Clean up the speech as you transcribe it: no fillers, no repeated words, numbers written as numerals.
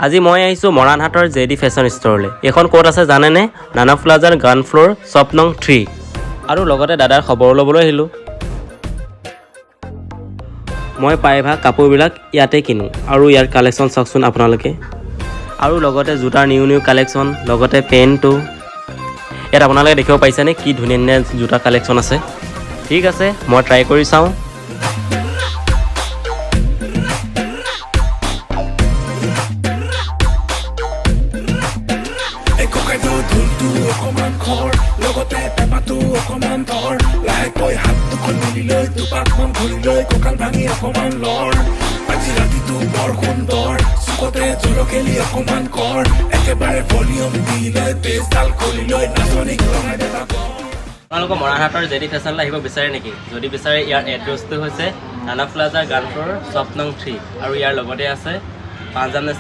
আজি মই আহিছোঁ মৰাণহাটৰ জে ডি ফেশ্বন ষ্ট'ৰলৈ। এইখন ক'ত আছে জানেনে? নানা প্লাজাৰ গ্ৰাউণ্ড ফ্ল'ৰ, শ্বপ নং 3। আৰু লগতে দাদাৰ খবৰ ল'বলৈ আহিলোঁ। মই প্ৰায়ভাগ কাপোৰবিলাক ইয়াতে কিনো আৰু ইয়াৰ কালেকশ্যন চাওকচোন আপোনালোকে। আৰু লগতে জোতাৰ নিউ নিউ কালেকশ্যন, লগতে পেণ্টটো ইয়াত আপোনালোকে দেখিব পাৰিছেনে, কি ধুনীয়া ধুনীয়া জোতা কালেকশ্যন আছে। ঠিক আছে, মই ট্ৰাই কৰি চাওঁ। এই ককাইদেউ, ঢোলটো অকমান খৰ, লগতে পেপাটো অকমান ধৰ। লাহেকৈ হাত দুখন মেলি লৈ দুপাকমান ঘূৰি লৈ কঁকাল ভাঙি অকমান লৰ। আজি ৰাতিটো বৰ সুন্দৰ, চুকতে জোৰ খেলি অকমান কৰ। একেবাৰে ভলিউম দি লৈ, বেজডাল খুলি লৈ নাচনীক লগাই দে বাগৰ। আপোনালোকৰ মৰাণহাটৰ জে ডি ফেশ্বনলৈ আহিব বিচাৰে নেকি? যদি বিচাৰে, ইয়াৰ এড্ৰেছটো হৈছে নানা প্লাজাৰ গ্ৰাউণ্ড ফ্ল'ৰ, শ্বপ নং 3 আৰু ইয়াৰ লগতে আছে পাঞ্জাৱ নেশ্যনেল